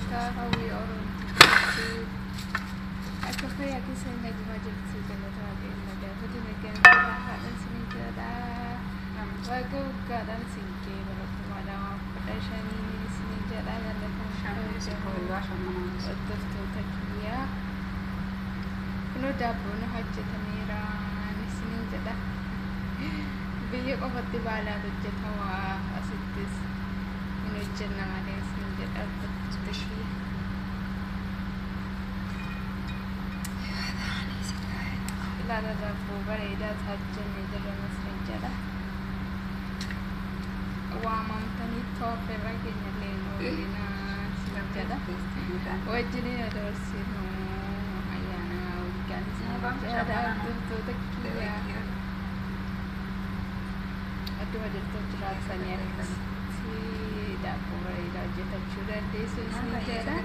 Hordoftoota Hawwii Oromoo, akka fayyaa keessan nagumaa jirtu? Galata Waaqayyoon nagaa fedhi nagaan jira haadha isin jedha. Waaqa waggaadhaan isin ga'e bara 2015 isin jedha. Jaallatama hordoftoota kiyyaa, kunoo daabboon hojjetameera isin jedha. Biyya qofatti baalaan hojjetama, asittis hin hojjenna malee isin jedha hordoftoota kiyya. Ilaala, daabboo bareedaa hojjennee jirra isin jedha. Waamamtanii toofirra keenya illee hin oolinaa isin jedha. Wajjiniin dabarsinu ayyaana waggaan isin jedha hordoftoota kiyya. Adduma jirtu jiraatanii akkasitti daabboo bareedaa hojjetachuu dandeessu isin jedha.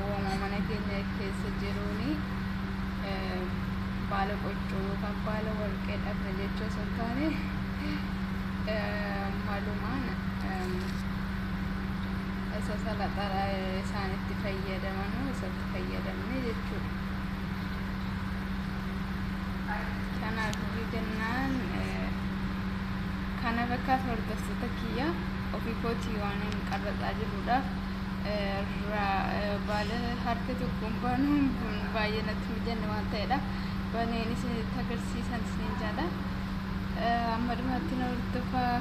Uumama mana keenya keessa jiruuni baala qoccoo yookaan baala warqee dhabne jechuu osoo hin taane, malumaan isa salaxaa isaan itti fayyadamanuu isatti fayyadamne jechuudha. Kanaaf jennaan kana fakkaata hordoftoota kiyya. Ofii kootii waan hin qarraxaa jiruudhaaf baala harka tokkoon banuun baay'ee natti mijanne waan ta'eedha. Baneen isinitti agarsiisan isin jedha. Amma dhumaatti na hordofaa.